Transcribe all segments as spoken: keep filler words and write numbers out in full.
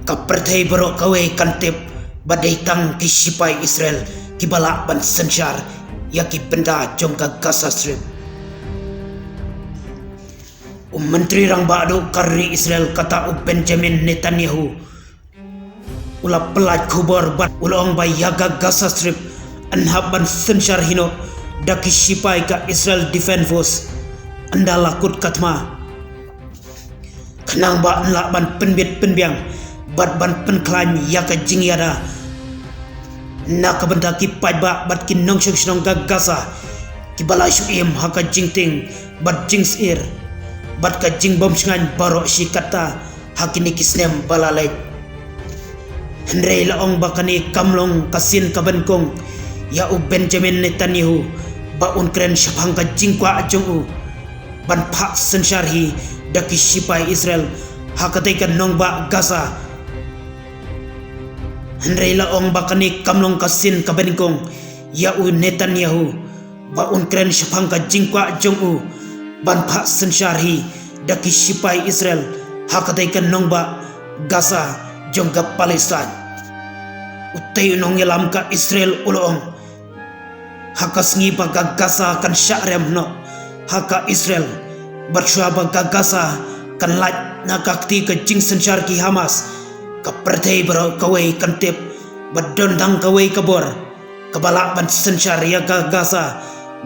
Ka pyrthei baroh kawei kan tip ba dei tang ki shipai Israel kiba lah ban synshar ïa ki bynta jong ka Gaza Strip. U Myntri Rangbah duh ka ri Israel kata u Benjamin Netanyahu u la pyllait khubor bad u la ong ba ïa ka Gaza Strip yn hap ban synshar hi noh da ki shipai ka Israel Defense Force ynda la kut ka thma, khnang ba yn lah ban pynbit pynbiang bad ban pynkhlaiñ ïa ka jingïada na ka bynta ki paidbah bad ki nongshong shnong ka Gaza kiba la shu im ha ka jingtieng bad jingsyier bad ka jingbymshngaiñ baroh shi katta ha kine ki snem ba la leit. Hynrei la ong ba kane kam long ka sien ka banyngkong ïa u Benjamin Netanyahu ba un kren shaphang ka jingkwah jong u ban phah synshar hi da ki shipai Israel ha katei ka nongbah Gaza. Hynrei la ong ba kane kam long ka sien ka banyngkong ïa u Netanyahu ba un kren shaphang ka jingkwah jong u ban phah synshar hi da ki shipai Israel ha katei ka nongbah Gaza jong ka Palestine. Utei u nongïalam ka Israel u la ong, ha ka sngi ba ka Gaza kan shah rem noh ha ka Israel bad shuwa ba ka Gaza kan lait na ka kti ka jingsynshar ki Hamas, ka pyrthei baroh kawei kan tip ba don tang kawei ka bor kaba lah ban synshar ïa ka Gaza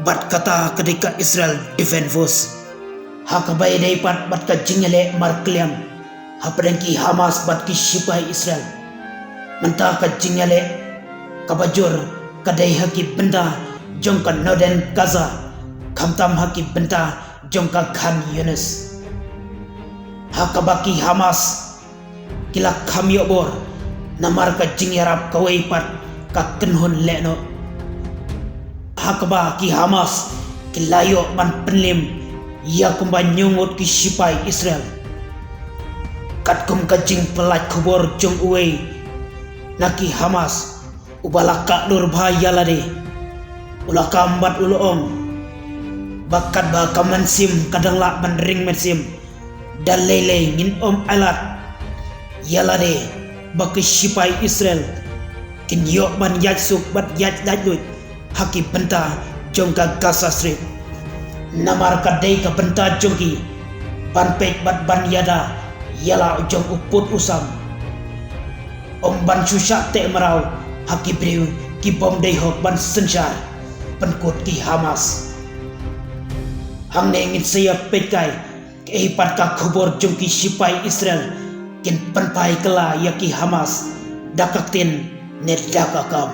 bad kata ka dei ka Israel Defense Force. Ha kaba ïadei pat bad ka jingïaleh markylliang hapdeng ki Hamas bad ki shipai Israel, mynta ka jingïaleh kaba jur ka dei ha ki bynta jong ka Northern Gaza, khamtam ha ki bynta jong ka Khan Younis, ha kaba ki Hamas ki la kham ïoh bor namar ka jingïarap kawei pat ka kynhun lehnoh, ha kaba ki Hamas ki la ïoh ban pynlim ïa kumba hynñiew ngut ki shipai Israel. Katkum ka jingpyllait khubor jong uwei na ki Hamas uba la kah dur bha ïa lade, u la kam bad u la ong ba katba ka mynsiem ka dang lah ban ring mynsiem, da lei lei ngin ym ailad ïa lade ba ki shipai Israel kin ïoh ban ïaid suk bad ïaid laitluid ha ki bynta jong ka Gaza Strip, namar ka dei ka bynta jong ki ban peit bad ban ïada ïa la u jong u pud u sam, ym ban shu shah teh mraw ha ki briew ki bym dei hok ban synshar pynkut ki Hamas. Hangne ngin sa ïa peit kai kaei pat ka khubor jong ki shipai Israel kin pynphai kylla ïa ki Hamas da ka ktien ne da ka kam.